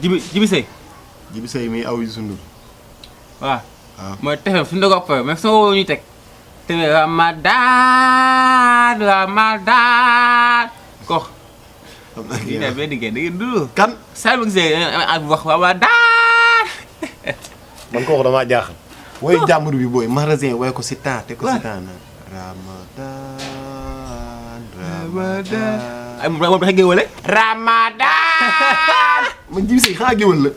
Jibi Sey. Jibi Sey mi aw Youssou Ndour. waaw. waaw mooy TFM suñu doog a fa mais sama woo ñuy teg. te Ramadan ko. xam naa kii daal benn ngeen da ngeen dund. kan. saa yu ma gisee wax Ramadan. man kooku damaa jaaxal. woy jàmbur bi booy magasin woy ko si temps te ko si temps na. Ramadan. ay moom dafa géwale. Ramadan. man Jibi Sey xanaa géwal la.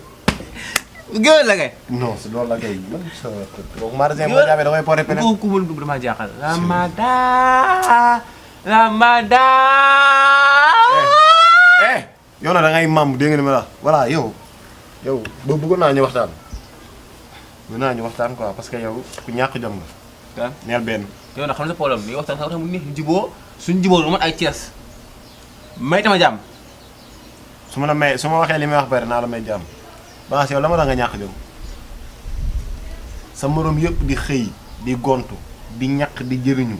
géwale la kay. non si loolu la kay man sa kooku magasin boo jaabee da koy porté pene. ku mën dugg damaa jaaxal. Ramadan. yow na da ngay mam dégg nga ni ma la voilà yow ba bëggoon naa ñu waxtaan. mën naa ñu waxtaan quoi parce que yow ku ñàkk jom nga. kan neel benn. yow nag xam nga sa problème li waxtaan sax mu neex ñu juboo suñu juboo lu mat ay Thiès may tama jàmm. su ma la may su ma waxee li may wax bari naa la may jàmm ba yow la ma da nga ñàkk jom sa morom yëpp di xëy di gontu di ñàkk di jëriñu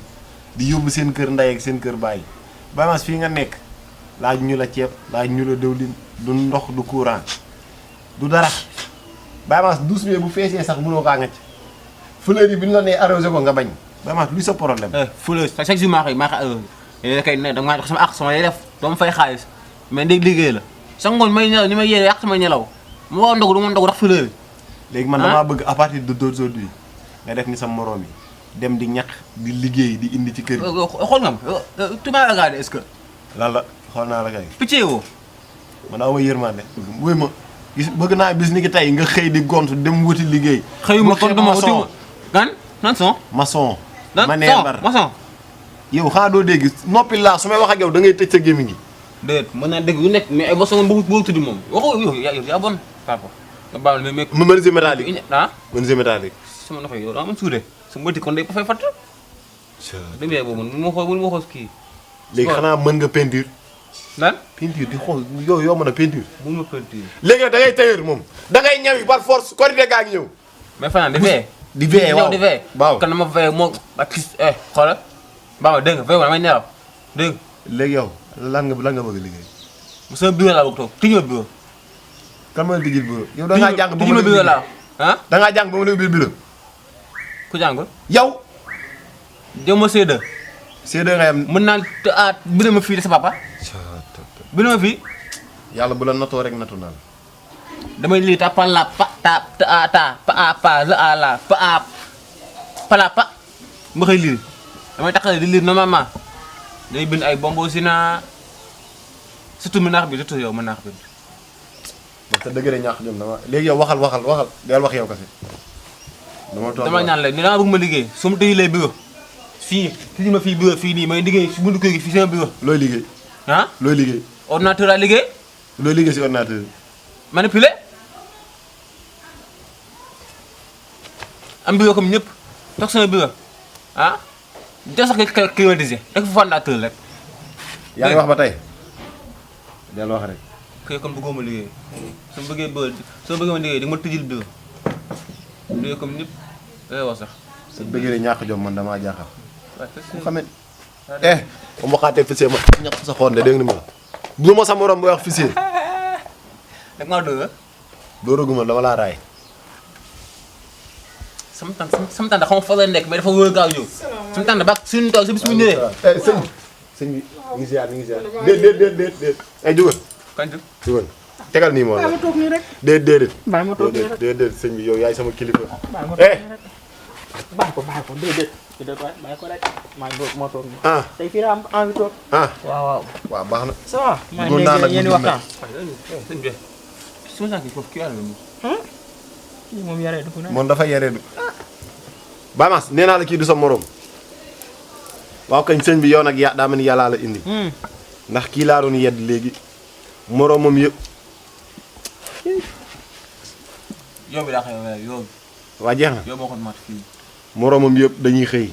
di yóbbu seen kër ndey ak seen kër baay ba fii nga nekk laaj ñu la ceeb laaj ñu la dëwlin du ndox du courant du dara Baye Mass douze bu feesee sax mënoo kaa ngacc fleur yi bi ñu la nee arrosé ko nga bañ Baye Mass luy sa problème. fleur chaque jour maa koy arrosé yéen kay ne da nga sama ak sama lay def doo ma fay xaalis mais ndég liggéey la sa ngoon may nelaw ni may yéene yàq sama nelaw mu war ndogu du ma ndogu ndax fleur yi. léegi man damaa bëgg à partir d'aujourd'hui nga def ni sa morom yi dem di ñaq di liggéey di indi ci kër gi. xool nga ma tu m'as regardé est-ce que. lan la xool naa la kay. picc woo. man aw ma yërmande. wuy ma gis bëgg naa bis ni ki tey nga xëy di gont dem wuti liggéey. xëyuma kon dama wuti gan nan son. maçon. ma nee mbar maçon. yow xanaa doo dégg noppi laa su may wax ak yow da ngay tëj sa gémmiñ gi. déedéet mën naa dégg lu nekk mais ay maçon boo tudd moom waxoo yow yaa bon papa. nga baal mais menuisier métallique. ah menuisier métallique. sama ndox yi yow daa mën suude su ma kon day fay fatt. demee boobu mun ma xool kii. léegi xanaa mën nga peinture. lan peinture di xool yow mën a peinture. mun ma peinture. léegi nag da ngay tailleur moom da ngay ñawi par force korite gaa ngi ñëw. mais fanaan di veillé. di veillé waaw di veillé. waaw kan dama veillé moom ak xoolal baax dégg nga veillé damay nelaw dégg nga. léegi yow lan nga bëgg liggéey. sama bureau laa bëgg toog tijji ma bureau. kan mooy tijji bureau. yow da ngaa jàng ba tijji ma bureau laa ah. da ngaa jàng ba mu ne biir bureau. ku jàngul. yow. jëm ma C2. C2 nga yam. mën naa bind ma fii de sa papa. bind ma fii. yàlla bu la natoo rek natu naa la. damay lii ta la pa ta pa la a la pa la pa ma koy lire damay taxale di lire normalement day bind ay bombo sina surtout mën naa ko bind surtout yow mën naa ko bind. parce que dëgg la ñàkk jom dama léegi yow waxal del wax yow kese. dama ñaan la ni dama bëgg ma liggéey su ma tëjee lay bureau fii tëjee ma fii bureau fii nii may liggéey si buntu kër gi fii sama bureau. looy liggéey. ah looy liggéey. ordinateur laa liggéey. looy liggéey si ordinateur bi. manipuler am bureau comme ñëpp toog sama bureau ah def sax climatisé rek fa fondateur rek. yaa ngi wax ba tey. del wax rek. kay kon bëggoo ma liggéey soo bëggee ma liggéey di nga ma tëjil bureau liggéey comme ñëpp day wax sax. sa bëggee ñàkk jom man damaa jaaxal. waaw mu xamee ba mu waxaatee fissé ma ñàkk sa xoon de dégg nga ni ma bu ma sa morom booy wax fissé. rek maa dóor dóoraguma dama laa raay. sama tànn da xam nga fa la nekk mais dafa wóor gaaw ñëw. sama tànn ba suñu taw si bis bu ñëwee. sëñ bi mi ngi ziar déet. ay jugal. kañ la jugal tegal nii moo la. bàyyi ma toog nii rek. déet. bàyyi ma toog nii rek. déet sëñ bi yow yaay sama kilifa. bàyyi ma toog nii rek. bàyyi ko déedéet waay bàyyi ko rek maa toog nii. ah tey fii laa am envie toog. waaw. waaw baax na. ça va. bëggoon naa nag yéen di waxtaan. sëñ bi su ma sànq foofu kii yàlla kii moom yaree du ko moom dafa yaree du. Baye Mass nee naa la kii du sa morom. waaw kañ sëñ bi yow nag daa mel ni yàllaa la indi. ndax kii laa doon yedd léegi moromam yëpp. yow bi daa xëy yow. waa jeex na yow moo ko mat fii. moromam yëpp dañuy xëy.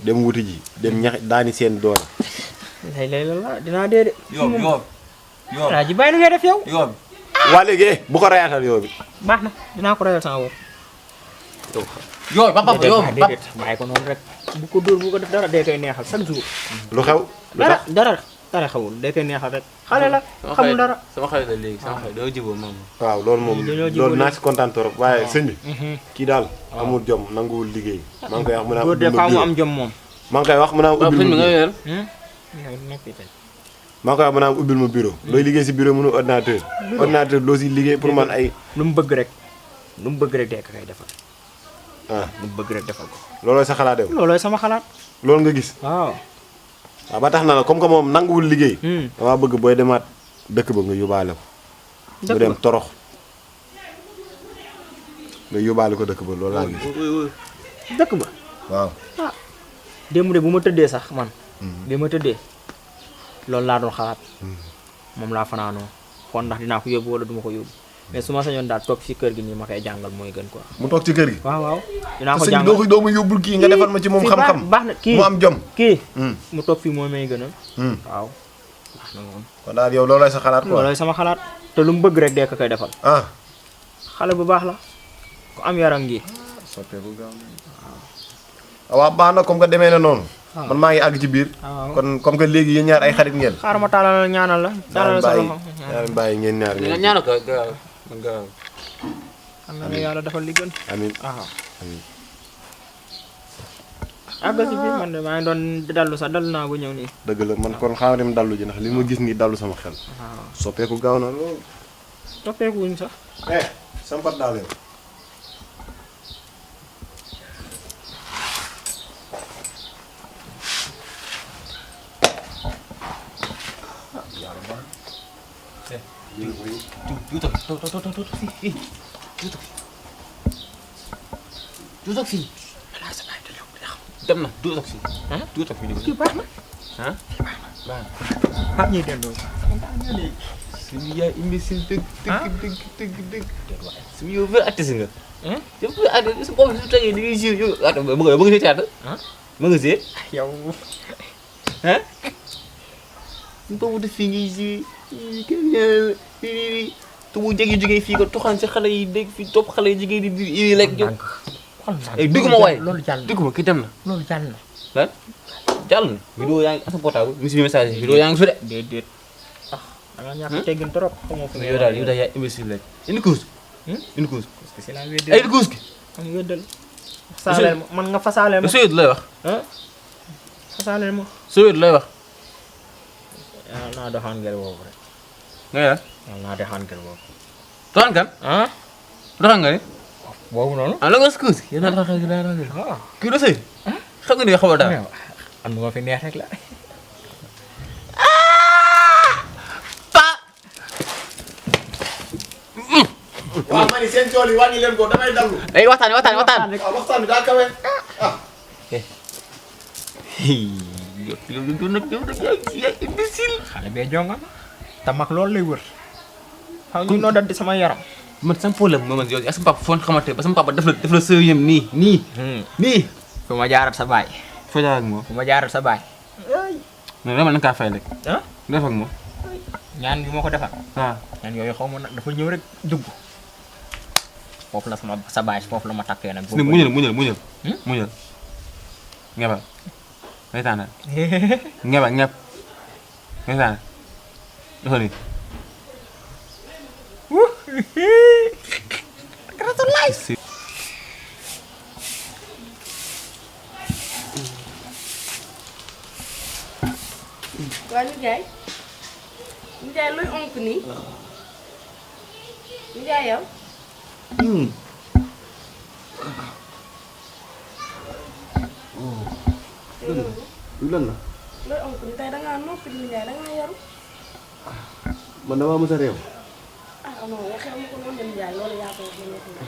dem wuti ji dem ñax daani seen doole. lay la dinaa dee de. yow. waa ji bàyyi lu ngay def yow. yow. waa léegi bu ko rayaatal yow bi. baax na dinaa ko rayal sama bopp. yow ba déedéet bàyyi ko noonu rek. bu ko dóor bu ko def dara dee koy neexal chaque jour. lu xew. dara dara xawul day koy neexal rek xale la xamul dara sama xarit la léegi sama xarit doo jubóo moom. waaw loolu moom dañoo jubóo loolu naa si kontaan trop waaye sëñ bi kii daal amul jom nanguwul liggéey maa ngi koy wax mu naan góor de faaw mu am jom moom maa ngi koy wax mu naan waaw ubbil sëñ bi ma nga bureau yor. maa ngi koy wax mu naan ubbil ma bureau looy liggéey si bureau mënu ordinateur loo si liggéey pour man ay lu mu bëgg rek dee ko koy defal ah lu mu bëgg rek defal ko loolooy sa xalaat yow loolooy sama xalaat loolu nga gis waaw waaw ba tax na la comme que moom nanguwul liggéey damaa bëgg booy demaat dëkk ba nga yóbbaale ko mu dem torox nga yóbbaale ko dëkk ba loolu laa gis dëkk ba waaw ah démb de bu ma tëddee sax man bi ma tëddee loolu laa doon xalaat moom laa fanaanoo xool ndax dinaa ko yóbbu wala duma ko yóbbu mais su ma sañoon daal toog ci kër gi nii ma koy jàngal mooy gën quoi mu toog ci kër gi waaw waaw dinaa ko sëñ bi jàngal doo ma yóbbul kii nga defal ma ci moom xam-xam baax na kii mu am jom kii mu toog fii moo may gënal waaw baax na moom kon daal yow loolooy sa xalaat quoi loolooy sama xalaat te lu mu bëgg rek dee ko koy defal ah xale bu baax la ku am yaram ngi soppeeku gaaw waaw baax na comme que demee na noonu man maa ngi àgg ci biir waaw kon comme que léegi yéen ñaar ay xarit ngeen xaaral ma taalal ñaanal la taalal sa loxo ñaar bàyyi ngeen ñaar nga ngeen ñaanal ko gaaw gaaw. xam na ne yàlla defal li gën amiin waaw amiin àgg si biir man de maa ngi doon dallu sax dallu naa ba ñëw nii dëgg la man kon xaaral dem dallu ji ndax li ma gis nii dallu sama xel waaw soppeeku gaaw na lool toppeeku wuñ sax sampat daal yow Tuutak fii. dem na tuutak fii. tuutak fii kii baax na ah baax na. ak ñuy delloo suñu yaay imbécile dëgg. suñu yow vrai artiste nga. yow vrai artiste su boobu su tegee di ngay jouer yow ah ma nga see caata. ma nga see. yow ah. suñu boobu def fii ngay jouer te bu jéggi jógee fii ko tuxaan si xale yi dégg fii topp xale yi jigéen di lekk yow. déggu ma waaye loolu jàll na déggu ma kii dem na. loolu jàll na lan jàll na. vidéo yaa ngi sa portable mi si message yi vidéo yaa ngi fi de. déedéet ah da nga ñàkk teggin trop xamoo fi yow daal yaa imbécile rek. indi couche. indi couche. parce que c'est la ay wédde indi couche gi. am wéddal fasaaleel ma man nga fasaaleel ma Sowét lay wax. ah fasaaleel ma Sowét lay wax. yàlla naa doxaan ngel boobu rek nga ne la. yàlla naa doxaan ngel boobu doxaan kan. ah doxaan nga ni. boobu noonu ah la nga si couche. yéen a doxaan gi daal waaw kii la sëy. xam nga ni xamoo daal. am na ma fi neex rek la waaw ma ni seen tool yi wàññi leen ko damay dallu ay waxtaan waxtaan. waaw waxtaan bi daa kawe yow imbécile. xale bee jonga ma te mag loolu lay wër xam nga noo dal di sama yaram man sama problème mooy man yow ak sama papa foo xamante ba sama papa def la sëyam nii. fu ma jaarat sa baay foo jaar ak moom. fu ma jaarat sa baay non vraiment na nga kaa fay rek. ah def ak moom. ñaan bi moo ko defal waaw. ñaan yooyu xaw ma nag dafa ñëw rek dugg foofu la sama sa baay foofu la ma takkee nag ne muñal. muñal. ngebal. reetaan ngebal ñep. reetaan. dafa nii. Gratulaay waa Ndiaye Ndiaye looy onk nii Ndiaye yow. lu lan la looy onk nii tey da ngaa noppi Ndiaye da ngaa yaru. man damaa mës a réew ah non waxee ma ko noonu Ndiaye loolu yaa ko wax ma nekk na.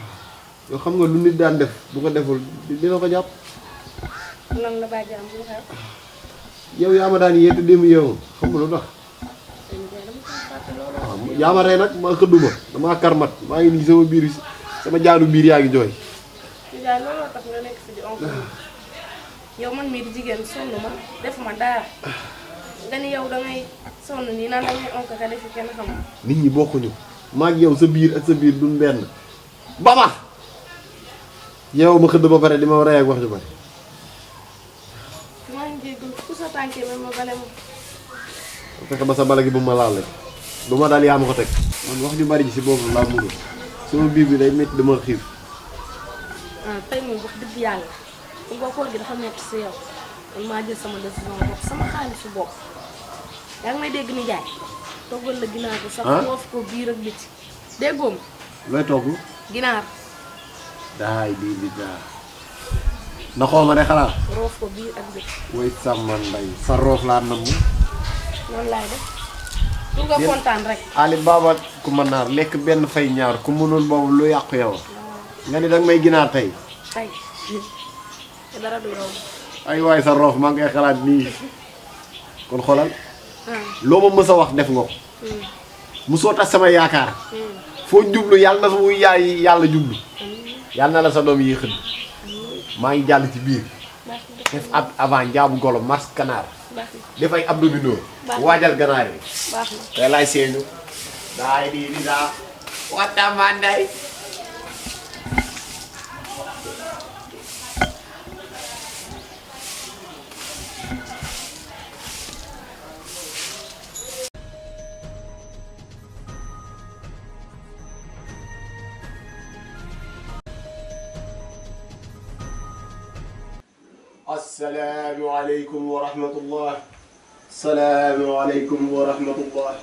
yow xam nga lu nit daan def bu ko deful dina ko jàpp lan la bàyyi am bu xew. yow yaa ma daan yeete démb yow xam nga lu tax Ndiaye dama ko fàtte loolu. waaw yaa ma rey nag ma xëdduma damaa karmat maa ngi nii sama biir sama jaanu biir yaa ngi jooy Ndiaye looloo tax nga nekk fi di onk nii yow man mii di jigéen sonn ma def ma dara nga ni yow dangay sonn nii naan dangay onk ka defi kenn xam. nit ñi bokkuñu maag yow sa biir ak sa biir duñ benn baba yow ma xëdd ba pare di ma rey ak wax ju bari maa ngi jéggul ku sa tànkee ba ma bale ma. fexe ba sa bala gi bu ma laal bu ma daal yaa ma ko teg man wax ju bari ji si boobu laa mënul sama biir bi day métti dama xiif. tey moom wax dëgg yàlla su nga koor gi dafa metti si yow man maa jël sama décision bopp sama xaalisu bopp yaa ngi may dégg ni jaay toggal la ginaar ko sax foofu ko biir ak biti déggoo ma looy togg. ginaar daay bii bi daa na xoo ma de xalaat. roof ko biir ak biti woy sama nday sa roof laa nam noonu laay def pour nga kontaan rek. Ali Baba ku ma naar lekk benn fay ñaar ku mënul boobu lu yàqu yow nga ni danga may ginaar tey. tey te dara du yow. ay waay sa roof maa ngi koy xalaat nii kon xoolal loo ma mës a wax def nga ko musoo tax sama yaakaar foo jublu yàlla na fu yaay yàlla jublu yàlla na la sa doom yi xëdd maa ngi jàll ci biir def ab avant njaabu golo mars kanaar def ay abdominaux waajal ganaar yi baax na tey laay seeñu daay di daa watamanday السلام عليكم ورحمة الله. السلام عليكم ورحمة الله.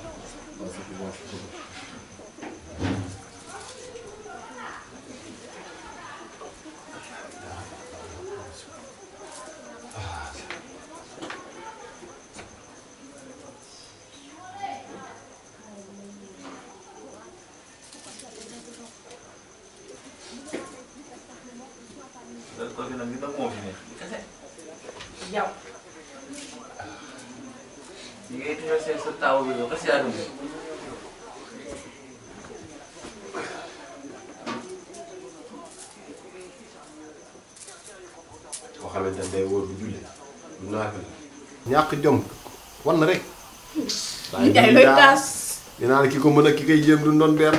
Jauh. Jika itu saya tahu dulu, kasih adu. koo xamante ne day wóor bu julli du naafil ñàkk jom wan rek. ñu jaay looy taas. dinaa la ki ko mën a ki koy jéem du doon benn.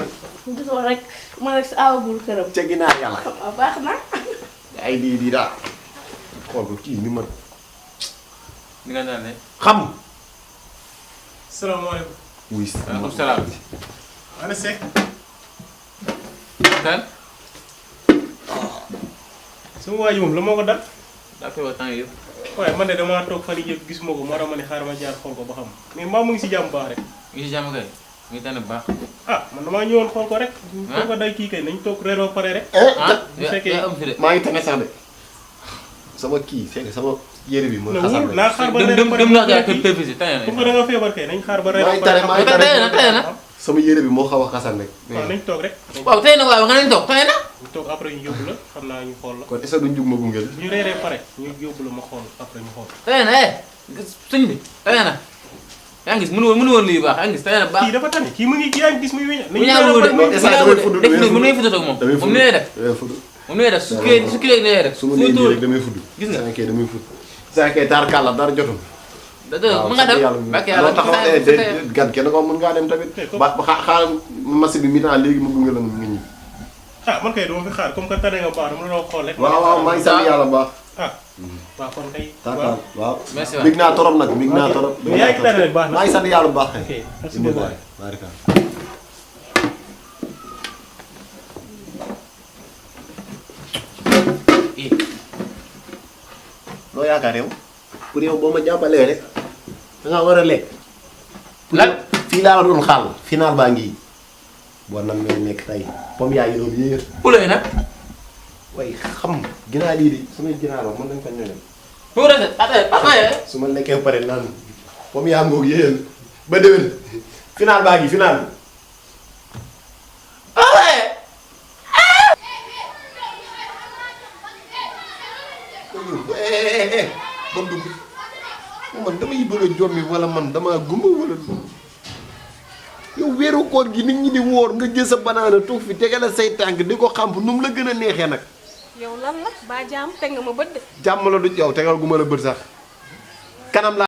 gisoo rek man rek si aawagul këram. ca ginnaaw yàlla. waaw baax na. ay di daal xool ko kii ni man Ni nga naan ne. xam. salaamaaleykum. wuy Waaleykum salaam. ana Seck. Kan? sama waa ji moom la moo ko dal. Daa koy wax temps yëpp. waaye man de damaa toog fan yii yëpp gisuma ko moo tax ma ne xaaral ma jaar xool ko ba xam mais mbaa mu ngi si jàmm baax rek. Ngi si jàmm kay. Ngi tànn bu baax. ah man damaa ñëwoon xool ko rek. xool ko day kii kay nañ toog reer ba pare rek. bu fekkee am fi de. maa ngi tane sax de sama kii c'est sama yére bi moo xasal rek. naa xaar ba reer ba pare dem naa gaa kër pépisi tane comme que da nga feebar kay nañ xaar ba reer ba maa ngi tane maa pare. ngi tane tey na. sama yére bi moo xaw a xasal rek. waaw nañ toog rek. Waaw tey na waaw nga nañ toog tey na. ñu toog après ñu yóbbu la xam naa ñu xool la. kon est-ce que duñ jug ma gunge la. ñu reeree pare ñu yóbbu la ma xool après ñu xool. Tey na sëñ bi tey na. Yaa ngi gis mënu woon lii baax yaa ngi gis tey na baax. kii dafa tane kii mu ngi yaa ngi gis muy wéña. Bu ñaawul de bu ñaawul de def ni mu nuy fudd ak moom. damay Moom ni lay def. damay fudd Moom ni lay def su kii lay def. su ma nee nii rek damay fudd. Gis nga. saa kay damay fudd. saa kay taar kàlla dara jotul. Mën nga dem bakk yàlla taxaw gan kenn ko mën ngaa dem tamit. ba xaaral machine bi mi-temps léegi mu gunge la nga ñibbi. ah man kay dama fi xaar comme que tane nga baax dama la doon xool rek. waaw maa ngi sant yàlla bu baax. ah waaw kon kay. tarkaal waaw. Merci waay. bég naa torop nag bég naa torop. yaa ngi tane rek baax na. maa ngi sant yàlla bu baax. ok merci beaucoup. barika. loo yaakaar yow pour yow boo ma jàppalee rek da nga war a lekk. Lan? fii laa la doon xaal final baa ngi boo nam ñoo nekk tey comme yaa ngi doon yéer. Poulet nag. way xam ginaar lii di samay ginaar wax mën nañ ko ñëwee. Pour rafet attends su ma lekkee ba pare naan comme yaa ngoog yéen ba déwén final baa ngi final. ba dugg man damay bëgg a jommi wala man damaa gumba wala yow weeru koor gi nit ñi di wóor nga jël sa banaana toog fi tegale say tànk di ko xamp nu mu la gën a neexee nag. yow lan la ba jaam teg nga ma bët de. jàmm la du yow tegal gu ma la bët sax kanam la